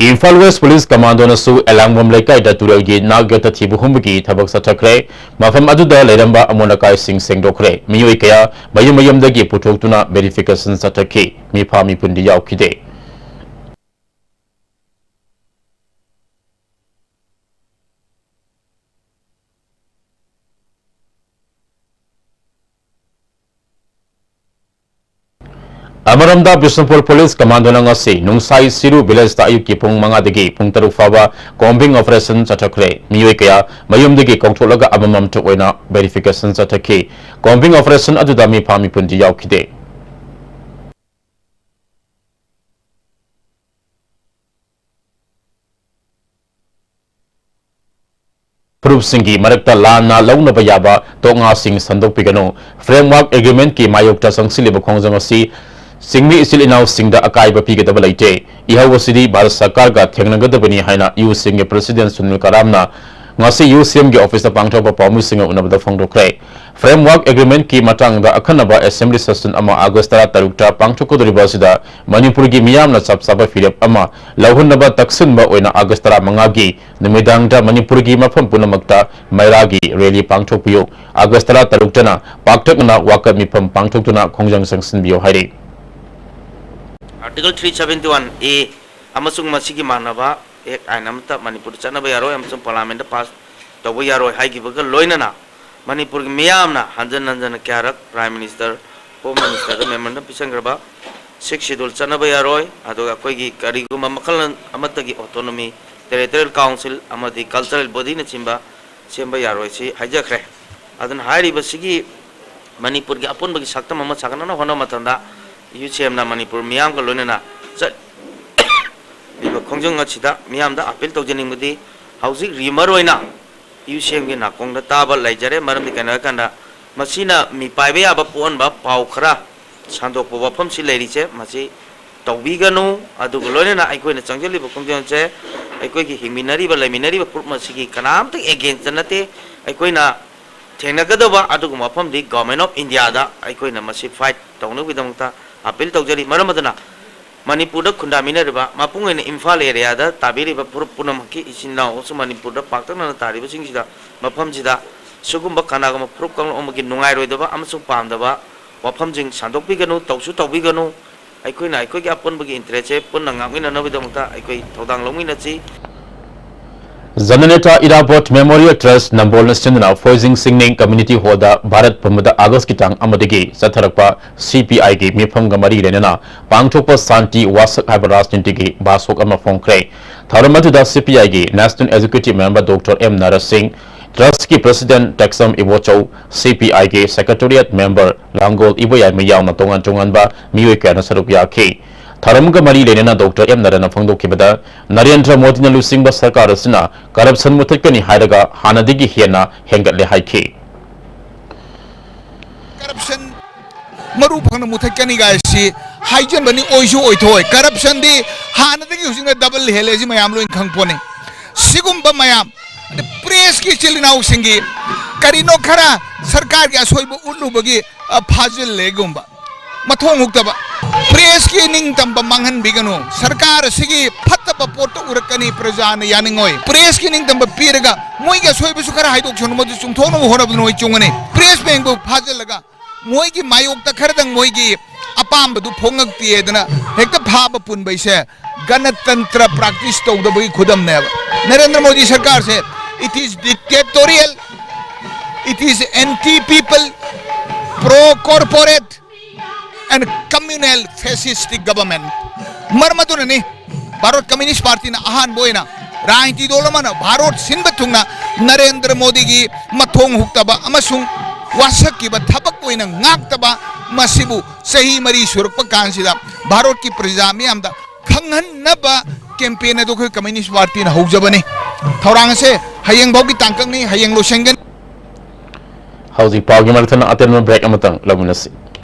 ꯏꯝꯐꯥꯜ West Police Commando ꯅꯁꯨ ꯑꯦꯂꯥꯡꯕꯝ ꯂꯩꯀꯥꯏꯗ ꯇꯨꯔꯦꯜꯒꯤ ꯅꯥꯛ ꯌꯦꯠꯇ ꯊꯤꯕ ꯍꯨꯝꯕꯒꯤ ꯊꯕꯛ ꯆꯠꯊꯈ꯭ꯔꯦ꯫ ꯃꯐꯝ ꯑꯗꯨꯗ ꯂꯩꯔꯝꯕ ꯑꯃꯣꯠ ꯑꯀꯥꯏꯁꯤꯡ ꯁꯦꯡꯗꯣꯛꯈ꯭ꯔꯦ꯫ ꯃꯤꯑꯣꯏ ꯀꯌꯥ ꯃꯌꯨꯝ ꯃꯌꯨꯝꯗꯒꯤ ꯄꯨꯊꯣꯛꯇꯨꯅ verification ꯆꯠꯊꯈꯤ꯫ ꯃꯤꯐꯥ ꯃꯤꯄꯨꯟꯗꯤ ꯌꯥꯎꯈꯤꯗꯦ꯫ ꯑꯃꯔꯣꯝꯗ, ꯕꯤꯁꯅꯨꯄꯨꯔ Police Commando ꯅ ꯉꯁꯤ ꯅꯨꯡꯁꯥꯏ ꯁꯤꯔꯨ village ꯇ ꯑꯌꯨꯛꯀꯤ ꯄꯨꯡ ꯃꯉꯥꯗꯒꯤ ꯄꯨꯡ ꯇꯔꯨꯛ ꯐꯥꯎꯕ combing operation ꯆꯠꯊꯈ꯭ꯔꯦ꯫ ꯃꯤꯑꯣꯏ ꯀꯌꯥ ꯃꯌꯨꯝꯗꯒꯤ ꯀꯧꯊꯣꯛꯂꯒ ꯑꯃꯃꯝꯇ ꯑꯣꯏꯅ verification ꯆꯠꯊꯈꯤ꯫ Combing operation ꯑꯗꯨꯗ ꯃꯤꯐꯥ ꯃꯤꯄꯨꯟꯗꯤ ꯌꯥꯎꯈꯤꯗꯦ꯫ ꯐꯨꯔꯨꯞꯁꯤꯡꯒꯤ ꯃꯔꯛꯇ ꯂꯥꯟꯅ ꯂꯧꯅꯕ ꯌꯥꯕ ꯇꯣꯛꯉꯥꯁꯤꯡ ꯁꯟꯗꯣꯛꯄꯤꯒꯅꯨ꯫ Framework Agreement ꯀꯤ ꯃꯥꯌꯣꯛꯇ ꯆꯪꯁꯤꯜꯂꯤꯕ ꯈꯣꯡꯖꯪ ꯑꯁꯤ ꯆꯤꯡꯃꯤ ꯏꯆꯤꯜ ꯏꯅꯥꯎꯁꯤꯡꯗ ꯑꯀꯥꯏꯕ ꯄꯤꯒꯗꯕ ꯂꯩꯇꯦ꯫ ꯏꯍꯧ ꯑꯁꯤꯗꯤ ꯚꯥꯔꯠ ꯁꯔꯀꯥꯔꯒ ꯊꯦꯡꯅꯒꯗꯕꯅꯤ ꯍꯥꯏꯅ ꯌꯨ ꯁꯤ ꯑꯦꯝꯒꯤ President ꯁꯨꯅꯤꯜ ꯀꯔꯥꯝꯅ ꯉꯁꯤ ꯌꯨ ꯁꯤ ꯑꯦꯝꯒꯤ office ꯇ ꯄꯥꯡꯊꯣꯛꯄ ꯄꯥꯎꯃꯤꯁꯤꯡꯒ ꯎꯅꯕꯗ ꯐꯣꯡꯗꯣꯛꯈ꯭ꯔꯦ꯫ Framework Agreement ꯀꯤ ꯃꯇꯥꯡꯗ ꯑꯈꯟꯅꯕ Assembly Session ꯑꯃ August ꯇꯔꯥꯇꯔꯨꯛꯇ ꯄꯥꯡꯊꯣꯛꯀꯗꯧꯔꯤꯕ ꯑꯁꯤꯗ ꯃꯅꯤꯄꯨꯔꯒꯤ ꯃꯤꯌꯥꯝꯅ ꯆꯞ ꯆꯥꯕ ꯐꯤꯔꯦꯞ ꯑꯃ ꯂꯧꯍꯟꯅꯕ ꯇꯛꯁꯤꯟꯕ ꯑꯣꯏꯅ August ꯇꯔꯥꯃꯉꯥꯒꯤ ꯅꯨꯃꯤꯗꯥꯡꯗ ꯃꯅꯤꯄꯨꯔꯒꯤ ꯃꯐꯝ ꯄꯨꯝꯅꯃꯛꯇ ꯃꯩꯔꯥꯒꯤ rally ꯄꯥꯡꯊꯣꯛꯄꯤꯌꯨ꯫ August ꯇꯔꯥꯇꯔꯨꯛꯇꯅ ꯄꯥꯛꯇꯛꯅꯅ ꯋꯥꯀꯠ ꯃꯤꯐꯝ ꯄꯥꯡꯊꯣꯛꯇꯨꯅ ꯈꯣꯡꯖꯪ ꯆꯪꯁꯤꯟꯕꯤꯌꯨ ꯍꯥꯏꯔꯤ꯫ Article three seventy one A ꯑꯃꯁꯨꯡ ꯃꯁꯤꯒꯤ ꯃꯥꯟꯅꯕ Act ꯑꯥꯏꯟ ꯑꯃꯠꯇ ꯃꯅꯤꯄꯨꯔꯗ ꯆꯠꯅꯕ ꯌꯥꯔꯣꯏ ꯑꯃꯁꯨꯡ Parliament ꯇ pass ꯇꯧꯕ ꯌꯥꯔꯣꯏ ꯍꯥꯏꯈꯤꯕꯒ ꯂꯣꯏꯅꯅ ꯃꯅꯤꯄꯨꯔꯒꯤ ꯃꯤꯌꯥꯝꯅ ꯍꯟꯖꯟ ꯍꯟꯖꯟꯅ ꯀꯌꯥꯔꯛ Prime Minister, Home Minister ꯗ memorandum ꯄꯤꯁꯟꯈ꯭ꯔꯕ꯫ Sixth Schedule ꯆꯠꯅꯕ ꯌꯥꯔꯣꯏ, ꯑꯗꯨꯒ ꯑꯩꯈꯣꯏꯒꯤ ꯀꯔꯤꯒꯨꯝꯕ ꯃꯈꯜ ꯑꯃꯠꯇꯒꯤ autonomy, territorial council ꯑꯃꯗꯤ cultural body ꯅꯆꯤꯡꯕ ꯁꯦꯝꯕ ꯌꯥꯔꯣꯏ ꯁꯤ ꯍꯥꯏꯖꯈ꯭ꯔꯦ꯫ ꯑꯗꯨꯅ ꯍꯥꯏꯔꯤꯕꯁꯤꯒꯤ ꯃꯅꯤꯄꯨꯔꯒꯤ ꯑꯄꯨꯟꯕꯒꯤ ꯁꯛꯇꯝ ꯑꯃ ꯁꯥꯒꯠꯅꯅꯕ ꯍꯣꯠꯅꯕ ꯃꯇꯝꯗ ꯌꯨ ꯁꯤ ꯑꯦꯝꯅ ꯃꯅꯤꯄꯨꯔ ꯃꯤꯌꯥꯝꯒ ꯂꯣꯏꯅꯅ ꯆꯠꯂꯤꯕ ꯈꯣꯡꯖꯪ ꯑꯁꯤꯗ ꯃꯤꯌꯥꯝꯗ appeal ꯇꯧꯖꯅꯤꯡꯕꯗꯤ ꯍꯧꯖꯤꯛ rumour ꯑꯣꯏꯅ ꯌꯨ ꯁꯤ ꯑꯦꯝꯒꯤ ꯅꯥꯀꯣꯡꯗ ꯇꯥꯕ ꯂꯩꯖꯔꯦ꯫ ꯃꯔꯝꯗꯤ ꯀꯩꯅꯣ ꯍꯥꯏꯀꯥꯟꯗ ꯃꯁꯤꯅ ꯃꯤꯄꯥꯏꯕ ꯌꯥꯕ ꯄꯣꯛꯍꯟꯕ ꯄꯥꯎ ꯈꯔ ꯁꯟꯗꯣꯛꯄ ꯋꯥꯐꯝꯁꯤ ꯂꯩꯔꯤꯁꯦ ꯃꯁꯤ ꯇꯧꯕꯤꯒꯅꯨ꯫ ꯑꯗꯨꯒ ꯂꯣꯏꯅꯅ ꯑꯩꯈꯣꯏꯅ ꯆꯪꯁꯤꯜꯂꯤꯕ ꯈꯣꯡꯖꯪꯁꯦ ꯑꯩꯈꯣꯏꯒꯤ ꯍꯤꯡꯃꯤꯟꯅꯔꯤꯕ ꯂꯩꯃꯤꯟꯅꯔꯤꯕ ꯐꯨꯔꯨꯞ ꯑꯁꯤꯒꯤ ꯀꯅꯥꯝꯇ against ꯇ ꯅꯠꯇꯦ꯫ ꯑꯩꯈꯣꯏꯅ ꯊꯦꯡꯅꯒꯗꯕ ꯑꯗꯨꯒꯨꯝꯕ ꯋꯥꯐꯝꯗꯤ Government of India ꯗ ꯑꯩꯈꯣꯏꯅ ꯃꯁꯤ fight ꯇꯧꯅꯕꯒꯤꯗꯃꯛꯇ appeal ꯇꯧꯖꯔꯤ꯫ ꯃꯔꯝ ꯑꯗꯨꯅ ꯃꯅꯤꯄꯨꯔꯗ ꯈꯨꯟꯗꯥꯃꯤꯟꯅꯔꯤꯕ ꯃꯄꯨꯡ ꯑꯣꯏꯅ ꯏꯝꯐꯥꯜ area ꯗ ꯇꯥꯕꯤꯔꯤꯕ ꯐꯨꯔꯨꯞ ꯄꯨꯝꯅꯃꯛꯀꯤ ꯏꯆꯤꯟ ꯏꯅꯥꯎ ꯑꯃꯁꯨꯡ ꯃꯅꯤꯄꯨꯔꯗ ꯄꯥꯛꯇꯛꯅꯅ ꯇꯥꯔꯤꯕꯁꯤꯡꯁꯤꯗ ꯃꯐꯝꯁꯤꯗ ꯁꯤꯒꯨꯝꯕ ꯀꯅꯥꯒꯨꯝꯕ ꯐꯨꯔꯨꯞ ꯀꯥꯡꯂꯨꯞ ꯑꯃꯒꯤ ꯅꯨꯡꯉꯥꯏꯔꯣꯏꯗꯕ ꯑꯃꯁꯨꯡ ꯄꯥꯝꯗꯕ ꯋꯥꯐꯝꯁꯤꯡ ꯁꯟꯗꯣꯛꯄꯤꯒꯅꯨ, ꯇꯧꯁꯨ ꯇꯧꯕꯤꯒꯅꯨ꯫ ꯑꯩꯈꯣꯏꯅ ꯑꯩꯈꯣꯏꯒꯤ ꯑꯄꯨꯟꯕꯒꯤ interest ꯁꯦ ꯄꯨꯟꯅ ꯉꯥꯛꯃꯤꯟꯅꯅꯕꯒꯤꯗꯃꯛꯇ ꯑꯩꯈꯣꯏ ꯊꯧꯗꯥꯡ ꯂꯧꯃꯤꯟꯅꯁꯤ꯫ Jananetha Irabot Memorial Trust ꯅꯝꯕꯣꯜꯅ ꯁꯤꯟꯗꯨꯅ ꯐꯣꯏꯖꯤꯡ ꯁꯤꯡꯅꯤꯡ Community Hall ꯗ ꯚꯥꯔꯠ ꯄꯨꯝꯕꯗ August ꯀꯤ ꯇꯥꯡ ꯑꯃꯗꯒꯤ ꯆꯠꯊꯔꯛꯄ C P I ꯒꯤ ꯃꯤꯐꯝꯒ ꯃꯔꯤ ꯂꯩꯅꯅ ꯄꯥꯡꯊꯣꯛꯄ ꯁꯥꯟꯇꯤ ꯋꯥꯁꯛ ꯍꯥꯏꯕ ꯔꯥꯖꯅꯤꯇꯤꯒꯤ ꯚꯥꯁꯣꯛ ꯑꯃ ꯐꯣꯡꯈ꯭ꯔꯦ꯫ ꯊꯧꯔꯝ ꯑꯗꯨꯗ C P I ꯒꯤ National Executive Member Doctor M ꯅꯔꯁꯤꯡ, Trust ꯀꯤ President ꯇꯦꯛꯁꯝ Ibochou, C P I ꯒꯤ Secretariat Member ꯂꯥꯡꯒꯣꯜ ꯏꯕꯣꯌꯥꯏꯃ ꯌꯥꯎꯅ ꯇꯣꯉꯥꯟ ꯇꯣꯉꯥꯟꯕ ꯃꯤꯑꯣꯏ ꯀꯌꯥꯅ ꯁꯔꯨꯛ ꯌꯥꯈꯤ꯫ ꯊꯧꯔꯝꯒ ꯃꯔꯤ ꯂꯩꯅꯅ ꯗꯣꯛꯇꯔ ꯑꯦꯝ ꯅꯔꯦꯟꯅ ꯐꯣꯡꯗꯣꯛꯈꯤꯕꯗ, ꯅꯔꯦꯟꯗ꯭ꯔ ꯃꯣꯗꯤꯅ ꯂꯨꯆꯤꯡꯕ ꯁꯔꯀꯥꯔ ꯑꯁꯤꯅ ꯀꯔꯞꯁꯟ ꯃꯨꯊꯠꯀꯅꯤ ꯍꯥꯏꯔꯒ ꯍꯥꯟꯅꯗꯒꯤ ꯍꯦꯟꯅ ꯍꯦꯟꯒꯠꯂꯦ ꯍꯥꯏꯈꯤ꯫ ꯀꯔꯞꯁꯟ ꯃꯔꯨ ꯐꯪꯅ ꯃꯨꯊꯠꯀꯅꯤ ꯀꯥꯏꯁꯤ ꯍꯥꯏꯖꯟꯕꯅꯤ, ꯑꯣꯏꯁꯨ ꯑꯣꯏꯊꯣꯛꯑꯣꯏ꯫ ꯀꯔꯞꯁꯟꯗꯤ ꯍꯥꯟꯅꯗꯒꯤ ꯍꯧꯖꯤꯛꯅ ꯗꯕꯜ ꯍꯦꯜꯂꯦ, ꯁꯤ ꯃꯌꯥꯝ ꯂꯣꯏ ꯈꯪꯄꯣꯠꯅꯤ꯫ ꯁꯤꯒꯨꯝꯕ ꯃꯌꯥꯝ, ꯑꯗ ꯄ꯭ꯔꯦꯁꯀꯤ ꯏꯆꯤꯜ ꯏꯅꯥꯎꯁꯤꯡꯒꯤ ꯀꯔꯤꯅꯣ ꯈꯔ ꯁꯔꯀꯥꯔꯒꯤ ꯑꯁꯣꯏꯕ ꯎꯠꯂꯨꯕꯒꯤ, ꯑ, ꯐꯥꯖꯤꯜꯂꯦꯒꯨꯝꯕ, ꯃꯊꯣꯡ ꯍꯨꯛꯇꯕ꯫ ꯄ꯭ꯔꯦꯁꯀꯤ ꯅꯤꯡꯇꯝꯕ ꯃꯥꯡꯍꯟꯕꯤꯒꯅꯨ꯫ ꯁꯔꯀꯥꯔ ꯑꯁꯤꯒꯤ ꯐꯠꯇꯕ ꯄꯣꯠꯇ ꯎꯔꯛꯀꯅꯤ, ꯄ꯭ꯔꯖꯥꯅ ꯌꯥꯅꯤꯡꯉꯣꯏ꯫ ꯄ꯭ꯔꯦꯁꯀꯤ ꯅꯤꯡꯇꯝꯕ ꯄꯤꯔꯒ ꯃꯣꯏꯒꯤ ꯑꯁꯣꯏꯕꯁꯨ ꯈꯔ ꯍꯥꯏꯗꯣꯛꯁꯅꯨ, ꯃꯗꯨ ꯆꯨꯝꯊꯣꯛꯅꯕ ꯍꯣꯠꯅꯕꯗ ꯅꯣꯏ ꯆꯨꯝꯒꯅꯤ꯫ ꯄ꯭ꯔꯦꯁ ꯃꯦꯟꯕꯨ ꯐꯥꯖꯤꯜꯂꯒ ꯃꯣꯏꯒꯤ ꯃꯥꯌꯣꯛꯇ ꯈꯔꯗꯪ ꯃꯣꯏꯒꯤ ꯑꯄꯥꯝꯕꯗꯨ ꯐꯣꯡꯉꯛꯇꯦꯗꯅ ꯍꯦꯛꯇ ꯐꯥꯕ ꯄꯨꯟꯕꯩꯁꯦ ꯒꯅꯇꯟꯇ꯭ꯔ ꯄ꯭ꯔꯥꯛꯇꯤꯁ ꯇꯧꯗꯕꯒꯤ ꯈꯨꯗꯝꯅꯦꯕ꯫ Narendra Modi ꯁꯔꯀꯥꯔꯁꯦ, it is dictatorial, it is anti people, pro corporate and communal fascistic government꯫ ꯃꯔꯝ ꯑꯗꯨꯅꯅꯤ ꯚꯥꯔꯠ ꯀꯝꯃ꯭ꯌꯨꯅꯤꯁ ꯄꯥꯔꯇꯤꯅ ꯑꯍꯥꯟꯕ ꯑꯣꯏꯅ ꯔꯥꯖꯅꯤꯇꯤ ꯗꯣꯜ ꯑꯃꯅ ꯚꯥꯔꯠ ꯁꯤꯟꯕ ꯊꯨꯡꯅ ꯅꯔꯦꯟꯗ꯭ꯔ ꯃꯣꯗꯤꯒꯤ ꯃꯊꯣꯡ ꯍꯨꯛꯇꯕ ꯑꯃꯁꯨꯡ ꯋꯥꯁꯛꯈꯤꯕ ꯊꯕꯛ ꯑꯣꯏꯅ ꯉꯥꯛꯇꯕ ꯃꯁꯤꯕꯨ ꯆꯍꯤ ꯃꯔꯤ ꯁꯨꯔꯛꯄ ꯀꯥꯟꯁꯤꯗ ꯚꯥꯔꯠꯀꯤ ꯄ꯭ꯔꯖꯥ ꯃꯤꯌꯥꯝꯗ ꯈꯪꯍꯟꯅꯕ ꯀꯦꯝꯄꯦꯟ ꯑꯗꯨ ꯑꯩꯈꯣꯏ ꯀꯝꯃ꯭ꯌꯨꯅꯤꯁ ꯄꯥꯔꯇꯤꯅ ꯍꯧꯖꯕꯅꯤ꯫ ꯊꯧꯔꯥꯡ ꯑꯁꯦ ꯍꯌꯦꯡ ꯐꯥꯎꯒꯤ ꯇꯥꯡꯀꯛꯅꯤ, ꯍꯌꯦꯡ ꯂꯣꯏꯁꯤꯟꯒꯅꯤ꯫ ꯍꯧꯖꯤꯛ ꯄꯥꯎꯒꯤ ꯃꯔꯛ ꯊꯠꯅ ꯑꯇꯦꯟꯕ ꯕ꯭ꯔꯦꯛ ꯑꯃꯇꯪ ꯂꯧꯃꯤꯟꯅꯁꯤ꯫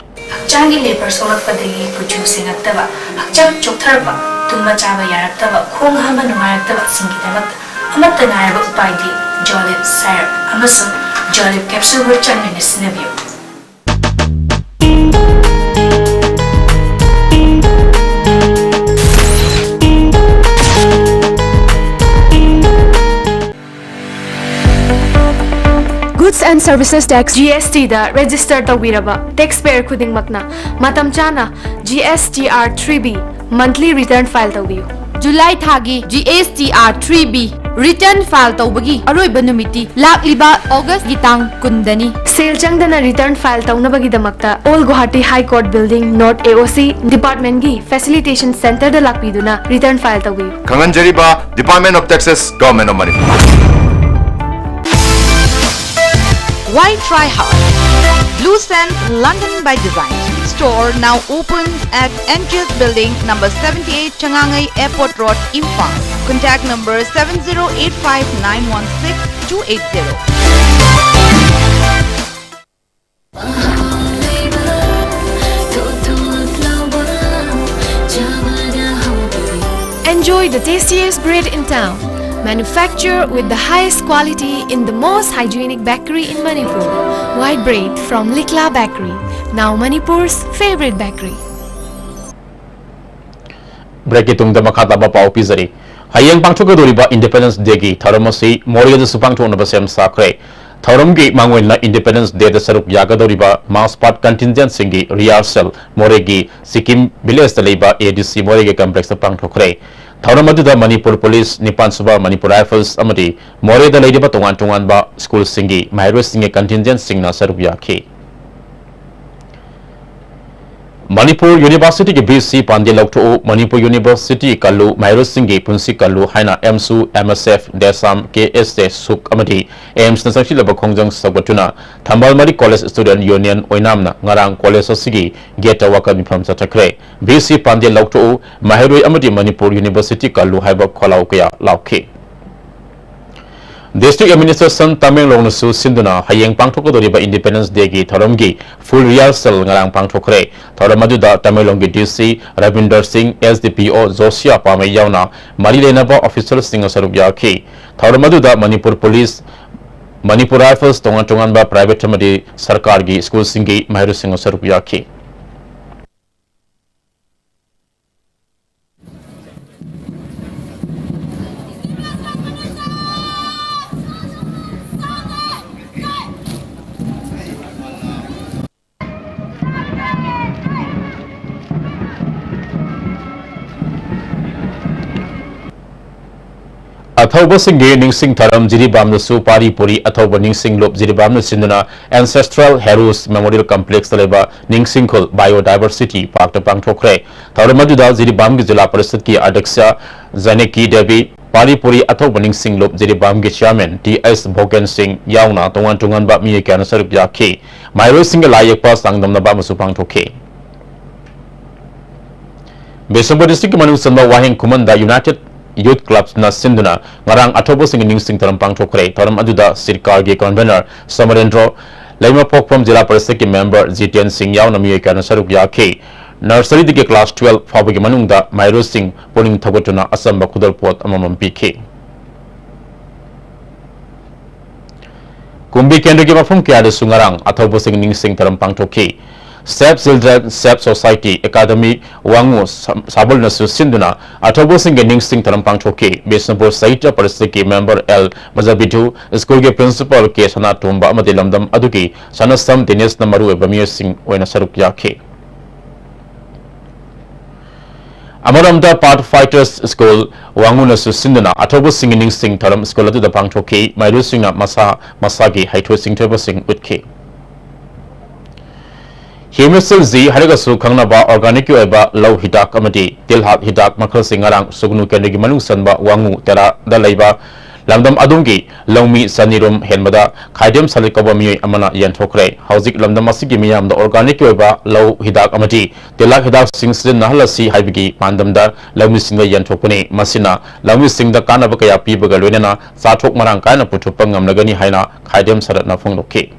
ꯍꯛꯆꯥꯡꯒꯤ ꯂꯦꯄꯔ ꯁꯣꯛꯂꯛꯄꯗꯒꯤ ꯀꯨꯆꯨ ꯁꯦꯡꯉꯛꯇꯕ, ꯍꯛꯆꯥꯡ ꯆꯣꯛꯊꯔꯛꯄ, ꯇꯨꯝꯕ ꯆꯥꯕ ꯌꯥꯔꯛꯇꯕ, ꯈꯣꯡ ꯍꯥꯝꯕ ꯅꯨꯡꯉꯥꯏꯔꯛꯇꯕꯁꯤꯡꯒꯤꯗꯃꯛꯇ ꯑꯃꯠꯇ ꯉꯥꯏꯔꯕ ꯎꯄꯥꯏꯗꯤ ꯖꯣꯂꯤꯞ ꯁꯥꯏꯔꯞ ꯑꯃꯁꯨꯡ ꯖꯣꯂꯤꯞ ꯀꯦꯞꯁꯨꯜꯕꯨ ꯆꯥꯡ ꯅꯥꯏꯅ ꯁꯤꯖꯤꯟꯅꯕꯤꯌꯨ꯫ Goods and Services Tax, G S T the register ꯇꯧꯕꯤꯔꯕ taxpayer ꯈꯨꯗꯤꯡꯃꯛꯅ ꯃꯇꯝ ꯆꯥꯅ G S T R three B monthly return file ꯇꯧꯕꯤꯌꯨ꯫ ꯖꯨꯂꯥꯏ ꯊꯥꯒꯤ G S T R three B return file ꯇꯧꯕꯒꯤ ꯑꯔꯣꯏꯕ ꯅꯨꯃꯤꯠꯇꯤ ꯂꯥꯛꯂꯤꯕ ꯑꯣꯒꯁꯀꯤ ꯇꯥꯡ ꯀꯨꯟꯗꯅꯤ꯫ ꯁꯦꯜ ꯆꯪꯗꯅ return file ꯇꯧꯅꯕꯒꯤꯗꯃꯛꯇ Old Guwahati High Court Building, North A O C department ꯒꯤ facilitation center ꯗ ꯂꯥꯛꯄꯤꯗꯨꯅ return file ꯇꯧꯕꯤꯌꯨ꯫ ꯈꯪꯍꯟꯖꯔꯤꯕ Department of Taxes, Government of Manipur꯫ Why try hard? Blue Sand, London by Design. Store now open at N G S Building, number seventy-eight, Changangai Airport Road, Imphal. Contact number seven zero eight five nine one six two eight zero. Enjoy the tastiest bread in town. Manufactured with the highest quality in the most hygienic bakery in Manipur. White bread from Likla Bakery, now Manipur's favorite bakery. Break ꯀꯤ ꯇꯨꯡꯗ ꯃꯈꯥ ꯇꯥꯕ ꯄꯥꯎ ꯄꯤꯖꯔꯤ꯫ ꯍꯌꯦꯡ ꯄꯥꯡꯊꯣꯛꯀꯗꯧꯔꯤꯕ Independence Day ꯒꯤ ꯊꯧꯔꯝ ꯑꯁꯤ ꯃꯣꯔꯦꯗꯁꯨ ꯄꯥꯡꯊꯣꯛꯅꯕ ꯁꯦꯝ ꯁꯥꯈ꯭ꯔꯦ꯫ ꯊꯧꯔꯝꯒꯤ ꯃꯥꯡꯑꯣꯏꯅ Independence Day ꯗ ꯁꯔꯨꯛ ꯌꯥꯒꯗꯧꯔꯤꯕ march past contingent ꯁꯤꯡꯒꯤ rehearsal ꯃꯣꯔꯦꯒꯤ ꯁꯤꯛꯀꯤꯝ village ꯇ ꯂꯩꯕ A D C ꯃꯣꯔꯦꯒꯤ complex ꯇ ꯄꯥꯡꯊꯣꯛꯈ꯭ꯔꯦ꯫ ꯊꯧꯔꯝ ꯑꯗꯨꯗ ꯃꯅꯤꯄꯨꯔ ꯄꯨꯂꯤꯁ, ꯅꯤꯄꯥꯟ ꯁꯨꯕ ꯃꯅꯤꯄꯨꯔ ꯔꯥꯏꯐꯜꯁ ꯑꯃꯗꯤ ꯃꯣꯔꯦꯗ ꯂꯩꯔꯤꯕ ꯇꯣꯉꯥꯟ ꯇꯣꯉꯥꯟꯕ ꯁ꯭ꯀꯨꯜꯁꯤꯡꯒꯤ ꯃꯍꯩꯔꯣꯏꯁꯤꯡꯒꯤ contingent ꯁꯤꯡꯅ ꯁꯔꯨꯛ ꯌꯥꯈꯤ꯫ ꯃꯅꯤꯄꯨꯔ ꯌꯨꯅꯤꯚꯔꯁꯤꯇꯤꯒꯤ ꯚꯤ ꯁꯤ ꯄꯥꯟꯗꯦ ꯂꯧꯊꯣꯛꯎ, ꯃꯅꯤꯄꯨꯔ ꯌꯨꯅꯤꯚꯔꯁꯤꯇꯤ ꯀꯜꯂꯨ, ꯃꯍꯩꯔꯣꯏꯁꯤꯡꯒꯤ ꯄꯨꯟꯁꯤ ꯀꯜꯂꯨ ꯍꯥꯏꯅ ꯑꯦꯝꯁꯨ, ꯑꯦꯝ ꯑꯦꯁ ꯑꯦꯐ, ꯗꯦꯁꯥꯝ, ꯀꯦ ꯑꯦꯁ ꯑꯦ, ꯁꯨꯛ ꯑꯃꯗꯤ ꯑꯦꯝꯁꯅ ꯆꯪꯁꯤꯜꯂꯕ ꯈꯣꯡꯖꯪ ꯁꯧꯒꯠꯇꯨꯅ ꯊꯝꯕꯥꯜ ꯃꯔꯤ ꯀꯣꯂꯦꯖ ꯁ꯭ꯇꯨꯗꯦꯟꯠ ꯌꯨꯅꯤꯌꯟ ꯑꯣꯏꯅꯥꯝꯅ ꯉꯔꯥꯡ ꯀꯣꯂꯦꯖ ꯑꯁꯤꯒꯤ ꯒꯦꯠꯇ ꯋꯥꯀꯠ ꯃꯤꯐꯝ ꯆꯠꯊꯈ꯭ꯔꯦ꯫ ꯚꯤ ꯁꯤ ꯄꯥꯟꯗꯦ ꯂꯧꯊꯣꯛꯎ, ꯃꯍꯩꯔꯣꯏ ꯑꯃꯗꯤ ꯃꯅꯤꯄꯨꯔ ꯌꯨꯅꯤꯚꯔꯁꯤꯇꯤ ꯀꯜꯂꯨ ꯍꯥꯏꯕ ꯈꯣꯜꯂꯥꯎ ꯀꯌꯥ ꯂꯥꯎꯈꯤ꯫ ꯗꯤꯁꯇ꯭ꯔꯤꯛ ꯑꯦꯗꯃꯤꯅꯤꯁꯇ꯭ꯔꯦꯁꯟ ꯇꯃꯦꯡꯂꯣꯡꯅꯁꯨ ꯁꯤꯟꯗꯨꯅ ꯍꯌꯦꯡ ꯄꯥꯡꯊꯣꯛꯀꯗꯧꯔꯤꯕ Independence Day ꯒꯤ ꯊꯧꯔꯝꯒꯤ full rehearsal ꯉꯔꯥꯡ ꯄꯥꯡꯊꯣꯛꯈ꯭ꯔꯦ꯫ ꯊꯧꯔꯝ ꯑꯗꯨꯗ ꯇꯃꯦꯡꯂꯣꯡꯒꯤ ꯗꯤ ꯁꯤ ꯔꯕꯤꯟꯗꯔ ꯁꯤꯡ, ꯑꯦꯁ ꯗꯤ ꯄꯤ ꯑꯣ ꯖꯣꯁꯤꯌꯥ ꯄꯥꯃꯩ ꯌꯥꯎꯅ ꯃꯔꯤ ꯂꯩꯅꯕ ꯑꯣꯐꯤꯁꯔꯁꯤꯡꯅ ꯁꯔꯨꯛ ꯌꯥꯈꯤ꯫ ꯊꯧꯔꯝ ꯑꯗꯨꯗ ꯃꯅꯤꯄꯨꯔ ꯄꯨꯂꯤꯁ, ꯃꯅꯤꯄꯨꯔ ꯔꯥꯏꯐꯜꯁ, ꯇꯣꯉꯥꯟ ꯇꯣꯉꯥꯟꯕ private ꯑꯃꯗꯤ ꯁꯔꯀꯥꯔꯒꯤ ꯁ꯭ꯀꯨꯜꯁꯤꯡꯒꯤ ꯃꯍꯩꯔꯣꯏꯁꯤꯡꯅ ꯁꯔꯨꯛ ꯌꯥꯈꯤ꯫ ꯑꯊꯧꯕꯁꯤꯡꯒꯤ ꯅꯤꯡꯁꯤꯡ ꯊꯧꯔꯝ ꯖꯤꯔꯤꯕꯥꯝꯗꯁꯨ ꯄꯥꯔꯤ ꯄꯨꯔꯤ ꯑꯊꯧꯕ ꯅꯤꯡꯁꯤꯡ ꯂꯨꯞ ꯖꯤꯔꯤꯕꯥꯝꯅ ꯁꯤꯟꯗꯨꯅ Ancestral Heroes Memorial Complex ꯇ ꯂꯩꯕ ꯅꯤꯡꯁꯤꯡꯈꯨꯜ Biodiversity Park ꯇ ꯄꯥꯡꯊꯣꯛꯈ꯭ꯔꯦ꯫ ꯊꯧꯔꯝ ꯑꯗꯨꯗ ꯖꯤꯔꯤꯕꯥꯝꯒꯤ ꯖꯤꯂꯥ ꯄꯔꯤꯁꯗꯀꯤ ꯑꯗ꯭ꯌꯛꯁ ꯖꯥꯅꯀꯤ ꯗꯦꯕꯤ, ꯄꯥꯔꯤ ꯄꯨꯔꯤ ꯑꯊꯧꯕ ꯅꯤꯡꯁꯤꯡ ꯂꯨꯞ ꯖꯤꯔꯤꯕꯥꯝꯒꯤ ꯆꯤꯌꯥꯔꯃꯦꯟ ꯇꯤ ꯑꯦꯁ ꯚꯣꯒꯦꯟ ꯁꯤꯡ ꯌꯥꯎꯅ ꯇꯣꯉꯥꯟ ꯇꯣꯉꯥꯟꯕ ꯃꯤꯑꯣꯏ ꯀꯌꯥꯅ ꯁꯔꯨꯛ ꯌꯥꯈꯤ꯫ ꯃꯍꯩꯔꯣꯏꯁꯤꯡꯒ ꯂꯥꯏ ꯌꯦꯛꯄ ꯆꯥꯡꯗꯝꯅꯕ ꯑꯃꯁꯨ ꯄꯥꯡꯊꯣꯛꯈꯤ꯫ ꯕꯤꯁꯅꯨꯄꯨꯔ ꯗꯤꯁꯇ꯭ꯔꯤꯛꯀꯤ ꯃꯅꯨꯡ ꯆꯟꯕ ꯋꯥꯍꯦꯡ ꯈꯨꯃꯟꯗ ꯌꯨꯅꯥꯏꯇꯦꯗ ꯌꯨꯊ ꯀ꯭ꯂꯕꯅ ꯁꯤꯟꯗꯨꯅ ꯉꯔꯥꯡ ꯑꯊꯧꯕꯁꯤꯡꯒꯤ ꯅꯤꯡꯁꯤꯡ ꯊꯧꯔꯝ ꯄꯥꯡꯊꯣꯛꯈ꯭ꯔꯦ꯫ ꯊꯧꯔꯝ ꯑꯗꯨꯗ ꯁꯤꯔꯀꯥꯔꯒꯤ ꯀꯟꯚꯦꯅꯔ ꯁꯃꯔꯦꯟꯗ꯭ꯔꯣ, ꯂꯩꯃꯄꯣꯛꯐꯝ ꯖꯤꯂꯥ ꯄꯔꯤꯁꯠꯀꯤ ꯃꯦꯝꯕꯔ ꯖꯤꯇꯦꯟ ꯁꯤꯡ ꯌꯥꯎꯅ ꯃꯤꯑꯣꯏ ꯀꯌꯥꯅ ꯁꯔꯨꯛ ꯌꯥꯈꯤ꯫ ꯅꯔꯁꯔꯤꯗꯒꯤ ꯀ꯭ꯂꯥꯁ ꯇꯨꯋꯦꯜꯐ ꯐꯥꯎꯕꯒꯤ ꯃꯅꯨꯡꯗ ꯃꯍꯩꯔꯣꯏꯁꯤꯡ ꯄꯨꯛꯅꯤꯡ ꯊꯧꯒꯠꯇꯨꯅ ꯑꯆꯝꯕ ꯈꯨꯗꯣꯜꯄꯣꯠ ꯑꯃꯃꯝ ꯄꯤꯈꯤ꯫ ꯀꯨꯝꯕꯤ ꯀꯦꯟꯗ꯭ꯔꯒꯤ ꯃꯐꯝ ꯀꯌꯥꯗꯁꯨ ꯉꯔꯥꯡ ꯑꯊꯧꯕꯁꯤꯡ ꯅꯤꯡꯁꯤꯡ ꯊꯧꯔꯝ ꯄꯥꯡꯊꯣꯛꯈꯤ꯫ Save children, save society, academy ꯋꯥꯉꯨ ꯁꯥ-, ꯁꯥꯕꯜꯅꯁꯨ ꯁꯤꯟꯗꯨꯅ ꯑꯊꯧꯕꯁꯤꯡꯒꯤ ꯅꯤꯡꯁꯤꯡ ꯊꯧꯔꯝ ꯄꯥꯡꯊꯣꯛꯈꯤ꯫ ꯕꯤꯁꯅꯨꯄꯨꯔ ꯁꯥꯍꯤꯇ꯭ꯌ ꯄꯔꯤꯁꯠꯀꯤ ꯃꯦꯝꯕꯔ ꯑꯦꯜ ꯃꯖꯥꯕꯤꯗꯨ, ꯁ꯭ꯀꯨꯜꯒꯤ ꯄ꯭ꯔꯤꯟꯁꯤꯄꯥꯜ ꯀꯦ ꯁꯅꯥꯇꯣꯝꯕ ꯑꯃꯗꯤ ꯂꯝꯗꯝ ꯑꯗꯨꯒꯤ ꯁꯅꯥꯁꯝ ꯗꯦꯅꯤꯁꯅ ꯃꯔꯨꯑꯣꯏꯕ ꯃꯤꯑꯣꯏꯁꯤꯡ ꯑꯣꯏꯅ ꯁꯔꯨꯛ ꯌꯥꯈꯤ꯫ ꯑꯃꯔꯣꯝꯗ ꯄꯥꯊ ꯐꯥꯏꯇꯔꯁ ꯁ꯭ꯀꯨꯜ ꯋꯥꯉꯨꯅꯁꯨ ꯁꯤꯟꯗꯨꯅ ꯑꯊꯧꯕꯁꯤꯡꯒꯤ ꯅꯤꯡꯁꯤꯡ ꯊꯧꯔꯝ ꯁ꯭ꯀꯨꯜ ꯑꯗꯨꯗ ꯄꯥꯡꯊꯣꯛꯈꯤ꯫ ꯃꯍꯩꯔꯣꯏꯁꯤꯡꯅ ꯃꯁꯥ ꯃꯁꯥꯒꯤ ꯍꯩꯊꯣꯏ ꯁꯤꯡꯊꯣꯏꯕꯁꯤꯡ ꯎꯠꯈꯤ꯫ ꯍꯤꯃꯦꯁꯤꯜ ꯖꯤ ꯍꯥꯏꯔꯒꯁꯨ ꯈꯪꯅꯕ ꯑꯣꯔꯒꯥꯅꯤꯛꯀꯤ ꯑꯣꯏꯕ ꯂꯧ ꯍꯤꯗꯥꯛ ꯑꯃꯗꯤ ꯇꯤꯜꯍꯥꯠ ꯍꯤꯗꯥꯛ ꯃꯈꯜꯁꯤꯡ ꯉꯔꯥꯡ ꯁꯨꯒꯅꯨ ꯀꯦꯟꯗ꯭ꯔꯒꯤ ꯃꯅꯨꯡ ꯆꯟꯕ ꯋꯥꯉꯨ ꯇꯦꯔꯥꯗ ꯂꯩꯕ ꯂꯝꯗꯝ ꯑꯗꯨꯝꯒꯤ ꯂꯧꯃꯤ ꯆꯅꯤꯔꯨꯝ ꯍꯦꯟꯕꯗ ꯈꯥꯏꯗꯦꯝ ꯁꯂꯤꯠ ꯀꯧꯕ ꯃꯤꯑꯣꯏ ꯑꯃꯅ ꯌꯦꯟꯊꯣꯛꯈ꯭ꯔꯦ꯫ ꯍꯧꯖꯤꯛ ꯂꯝꯗꯝ ꯑꯁꯤꯒꯤ ꯃꯤꯌꯥꯝꯗ ꯑꯣꯔꯒꯥꯅꯤꯛꯀꯤ ꯑꯣꯏꯕ ꯂꯧ ꯍꯤꯗꯥꯛ ꯑꯃꯗꯤ ꯇꯤꯜꯍꯥꯠ ꯍꯤꯗꯥꯛꯁꯤꯡ ꯁꯤꯖꯤꯟꯅꯍꯜꯂꯁꯤ ꯍꯥꯏꯕꯒꯤ ꯄꯥꯟꯗꯝꯗ ꯂꯧꯃꯤꯁꯤꯡꯗ ꯌꯦꯟꯊꯣꯛꯄꯅꯤ꯫ ꯃꯁꯤꯅ ꯂꯧꯃꯤꯁꯤꯡꯗ ꯀꯥꯟꯅꯕ ꯀꯌꯥ ꯄꯤꯕꯒ ꯂꯣꯏꯅꯅ ꯆꯥꯊꯣꯛ ꯃꯔꯥꯡ ꯀꯥꯏꯅ ꯄꯨꯊꯣꯛꯄ ꯉꯝꯂꯒꯅꯤ ꯍꯥꯏꯅ ꯈꯥꯏꯗꯦꯝ ꯁꯂꯠꯅ ꯐꯣꯡꯗꯣꯛꯈꯤ꯫ ꯀꯦ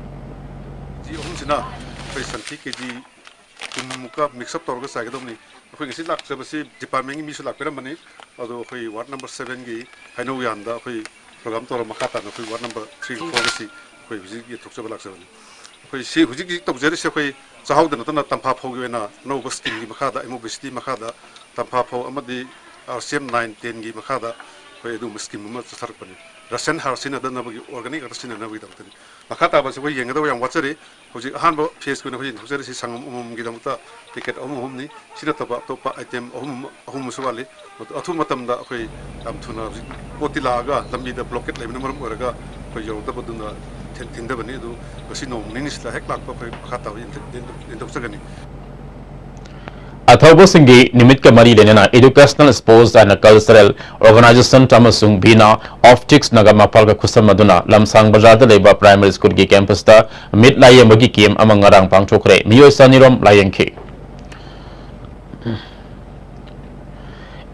ꯖꯤ ꯑꯍꯨꯝꯁꯤꯅ ꯑꯩꯈꯣꯏ ꯁꯟꯊꯤ ꯀꯦ ꯖꯤ ꯀꯨꯟꯃꯨꯛꯀ ꯃꯤꯛꯁ ꯑꯞ ꯇꯧꯔꯒ ꯆꯥꯏꯒꯗꯧꯕꯅꯤ꯫ ꯑꯩꯈꯣꯏ ꯉꯁꯤ ꯂꯥꯛꯆꯕꯁꯤ ꯗꯤꯄꯥꯔꯠꯃꯦꯟꯒꯤ ꯃꯤꯁꯨ ꯂꯥꯛꯄꯤꯔꯝꯕꯅꯤ, ꯑꯗꯣ ꯑꯩꯈꯣꯏ ꯋꯥꯔꯗ ꯅꯝꯕꯔ ꯁꯚꯦꯟꯒꯤ ꯍꯩꯅꯧ ꯌꯥꯟꯗ ꯑꯩꯈꯣꯏ ꯄ꯭ꯔꯣꯒ꯭ꯔꯥꯝ ꯇꯧꯔ ꯃꯈꯥ ꯇꯥꯅ ꯑꯩꯈꯣꯏ ꯋꯥꯔꯗ ꯅꯝꯕꯔ ꯊ꯭ꯔꯤꯒ ꯐꯣꯔꯒꯁꯤ ꯑꯩꯈꯣꯏ ꯍꯧꯖꯤꯛ ꯌꯦꯟꯊꯣꯛꯆꯕ ꯂꯥꯛꯆꯕꯅꯤ꯫ ꯑꯩꯈꯣꯏ ꯁꯤ ꯍꯧꯖꯤꯛ ꯍꯧꯖꯤꯛ ꯇꯧꯖꯔꯤꯁꯦ ꯑꯩꯈꯣꯏ ꯆꯥꯛꯍꯥꯎꯗ ꯅꯠꯇꯅ ꯇꯝꯐꯥ ꯐꯧꯒꯤ ꯑꯣꯏꯅ ꯑꯅꯧꯕ ꯁ꯭ꯀꯤꯝꯒꯤ ꯃꯈꯥꯗ, M O B C T ꯃꯈꯥꯗ ꯇꯝꯐꯥ ꯐꯧ ꯑꯃꯗꯤ ꯑꯥꯔ ꯁꯤ ꯑꯦꯝ ꯅꯥꯏꯟ ꯇꯦꯟꯒꯤ ꯃꯈꯥꯗ ꯑꯩꯈꯣꯏ ꯑꯗꯨꯒꯨꯝꯕ ꯁ꯭ꯀꯤꯝ ꯑꯃ ꯆꯠꯊꯔꯛꯄꯅꯤ꯫ ꯔꯁꯥꯌꯟ ꯍꯥꯔ ꯁꯤꯖꯤꯟꯅꯗꯅꯕꯒꯤ, ꯑꯣꯔꯒꯥꯅꯤꯛ ꯉꯥꯛꯇ ꯁꯤꯖꯤꯟꯅꯅꯕꯒꯤꯗꯃꯛꯇꯅꯤ꯫ ꯃꯈꯥ ꯇꯥꯕꯁꯤ ꯑꯩꯈꯣꯏ ꯌꯦꯡꯒꯗꯕ ꯌꯥꯝ ꯋꯥꯠꯆꯔꯤ꯫ ꯍꯧꯖꯤꯛ ꯑꯍꯥꯟꯕ ꯐꯦꯁꯀꯤ ꯑꯣꯏꯅ ꯑꯩꯈꯣꯏ ꯌꯦꯟꯊꯣꯛꯆꯔꯤꯁꯤ ꯁꯪꯒꯝ ꯑꯃꯃꯝꯒꯤꯗꯃꯛꯇ ꯄꯦꯀꯦꯠ ꯑꯍꯨꯝ ꯑꯍꯨꯝꯅꯤ꯫ ꯁꯤ ꯅꯠꯇꯕ ꯑꯇꯣꯞꯄ ꯑꯥꯏꯇꯦꯝ ꯑꯍꯨꯝ ꯑꯃ, ꯑꯍꯨꯝ ꯑꯃꯁꯨ ꯋꯥꯠꯂꯤ꯫ ꯃꯗꯨ ꯑꯊꯨꯕ ꯃꯇꯝꯗ ꯑꯩꯈꯣꯏ ꯌꯥꯝ ꯊꯨꯅ, ꯍꯧꯖꯤꯛ ꯄꯣꯠꯇꯤ ꯂꯥꯛꯑꯒ ꯂꯝꯕꯤꯗ ꯕ꯭ꯂꯣꯀꯦꯠ ꯂꯩꯕꯅ ꯃꯔꯝ ꯑꯣꯏꯔꯒ ꯑꯩꯈꯣꯏ ꯌꯧꯔꯛꯇꯕꯗꯨꯅ ꯊꯤꯟ-, ꯊꯤꯟꯊꯕꯅꯤ꯫ ꯑꯗꯨ ꯉꯁꯤ ꯅꯣꯡ ꯅꯤꯅꯤꯁꯤꯗ ꯍꯦꯛ ꯂꯥꯛꯄ ꯑꯩꯈꯣꯏ ꯃꯈꯥ ꯇꯥꯕ ꯌꯦꯟꯊꯣꯛ-, ꯌꯦꯟꯊꯣꯛ-, ꯌꯦꯟꯊꯣꯛꯆꯒꯅꯤ꯫ ꯑꯊꯧꯕꯁꯤꯡꯒꯤ ꯅꯨꯃꯤꯠꯀ ꯃꯔꯤ ꯂꯩꯅꯅ Educational Sports and Cultural Organization ꯑꯃꯁꯨꯡ ꯚꯤꯅꯥ ꯑꯣꯞꯇꯤꯛꯁꯅꯒ ꯃꯄꯥꯜꯒ ꯈꯨꯠꯁꯝꯅꯗꯨꯅ ꯂꯝꯁꯥꯡ ꯕꯖꯥꯔꯗ ꯂꯩꯕ ꯄ꯭ꯔꯥꯏꯃꯥꯔꯤ ꯁ꯭ꯀꯨꯜꯒꯤ ꯀꯦꯝꯄꯁꯇ ꯃꯤꯠ ꯂꯥꯌꯦꯡꯕꯒꯤ ꯀꯦꯝꯞ ꯑꯃ ꯉꯔꯥꯡ ꯄꯥꯡꯊꯣꯛꯈ꯭ꯔꯦ꯫ ꯃꯤꯑꯣꯏ ꯆꯅꯤꯔꯣꯝ ꯂꯥꯌꯦꯡꯈꯤ꯫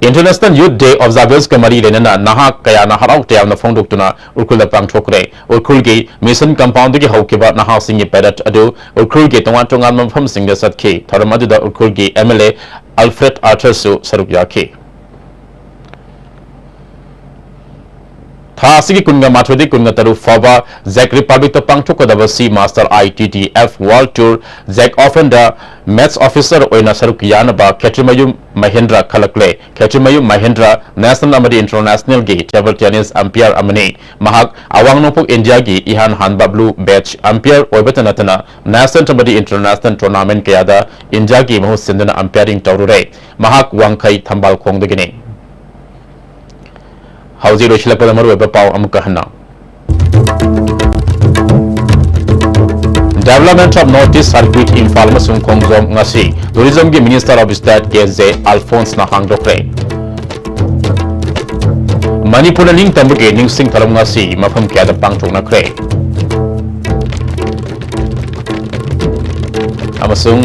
International Youth Day Observance-ꯀ ꯃꯔꯤ ꯂꯩꯅꯅ ꯅꯍꯥ ꯀꯌꯥꯅ ꯍꯔꯥꯎ ꯇꯌꯥꯝꯅ ꯐꯣꯡꯗꯣꯛꯇꯨꯅ ꯎꯈ꯭ꯔꯨꯜꯗ ꯄꯥꯡꯊꯣꯛꯈ꯭ꯔꯦ꯫ ꯎꯈ꯭ꯔꯨꯜꯒꯤ Mission Compound-ꯗꯒꯤ ꯍꯧꯈꯤꯕ ꯅꯍꯥꯁꯤꯡꯒꯤ parade ꯑꯗꯨ ꯎꯈ꯭ꯔꯨꯜꯒꯤ ꯇꯣꯉꯥꯟ ꯇꯣꯉꯥꯟꯕ ꯃꯐꯝꯁꯤꯡꯗ ꯆꯠꯈꯤ꯫ ꯊꯧꯔꯝ ꯑꯗꯨꯗ ꯎꯈ꯭ꯔꯨꯜꯒꯤ M L A Alfred Arthur-ꯁꯨ ꯁꯔꯨꯛ ꯌꯥꯈꯤ꯫ ꯊꯥ ꯑꯁꯤꯒꯤ ꯀꯨꯟꯒ ꯃꯥꯊꯣꯏꯗꯒꯤ ꯀꯨꯟꯒ ꯇꯔꯨꯛ ꯐꯥꯎꯕ Czech Republic-ꯇ ꯄꯥꯡꯊꯣꯛꯀꯗꯕ Seamaster I T T F World Tour Czech Open-ꯗ match officer ꯑꯣꯏꯅ ꯁꯔꯨꯛ ꯌꯥꯅꯕ ꯈꯦꯇ꯭ꯔꯤꯃꯌꯨꯝ ꯃꯍꯦꯟꯗ꯭ꯔ ꯈꯜꯂꯛꯂꯦ꯫ ꯈꯦꯇ꯭ꯔꯤꯃꯌꯨꯝ ꯃꯍꯦꯟꯗ꯭ꯔ national ꯑꯃꯗꯤ international-ꯒꯤ table tennis umpire ꯑꯃꯅꯤ꯫ ꯃꯍꯥꯛ ꯑꯋꯥꯡ ꯅꯣꯡꯄꯣꯛ ꯏꯟꯗꯤꯌꯥꯒꯤ ꯏꯍꯥꯟ ꯍꯥꯟꯕ blue badge umpire ꯑꯣꯏꯕꯇ ꯅꯠꯇꯅ national ꯑꯃꯗꯤ international tournament ꯀꯌꯥꯗ ꯏꯟꯗꯤꯌꯥꯒꯤ ꯃꯍꯨꯠ ꯁꯤꯟꯗꯨꯅ umpiring ꯇꯧꯔꯨꯔꯦ꯫ ꯃꯍꯥꯛ ꯋꯥꯡꯈꯩ ꯊꯝꯕꯥꯜꯈꯣꯡꯗꯒꯤꯅꯤ꯫ ꯍꯧꯖꯤꯛ ꯂꯣꯏꯁꯤꯜꯂꯛꯄꯗ ꯃꯔꯨꯑꯣꯏꯕ ꯄꯥꯎ ꯑꯃꯨꯛꯀ ꯍꯟꯅ꯫ Development of North East Circuit, Imphal ꯑꯃꯁꯨꯡ ꯈꯣꯡꯖꯣꯝ ꯉꯁꯤ Tourism-ꯒꯤ Minister of State K J Alphonse-ꯅ ꯍꯥꯡꯗꯣꯛꯈ꯭ꯔꯦ꯫ ꯃꯅꯤꯄꯨꯔꯅ ꯅꯤꯡꯇꯝꯕꯒꯤ ꯅꯤꯡꯁꯤꯡ ꯊꯧꯔꯝ ꯉꯁꯤ ꯃꯐꯝ ꯀꯌꯥꯗ ꯄꯥꯡꯊꯣꯛꯅꯈ꯭ꯔꯦ꯫ ꯑꯃꯁꯨꯡ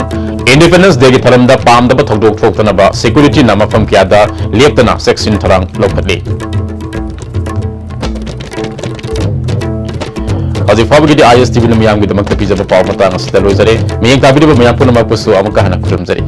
Independence Day-ꯒꯤ ꯊꯧꯔꯝꯗ ꯄꯥꯝꯗꯕ ꯊꯧꯗꯣꯛ ꯊꯣꯛꯇꯅꯕ security-ꯅ ꯃꯐꯝ ꯀꯌꯥꯗ ꯂꯦꯞꯇꯅ ꯆꯦꯛꯁꯤꯟ ꯊꯧꯔꯥꯡ ꯂꯧꯈꯠꯂꯤ꯫ ꯍꯧꯖꯤꯛ ꯐꯥꯎꯕꯒꯤꯗꯤ I S T V-ꯅ ꯃꯤꯌꯥꯝꯒꯤꯗꯃꯛꯇ ꯄꯤꯖꯕ ꯄꯥꯎ ꯃꯇꯥꯡ ꯑꯁꯤꯗ ꯂꯣꯏꯖꯔꯦ꯫ ꯃꯤꯠꯌꯦꯡ ꯇꯥꯕꯤꯔꯤꯕ ꯃꯌꯥꯝ ꯄꯨꯝꯅꯃꯛꯄꯨꯁꯨ ꯑꯃꯨꯛꯀ ꯍꯟꯅ ꯈꯨꯔꯨꯝꯖꯔꯤ꯫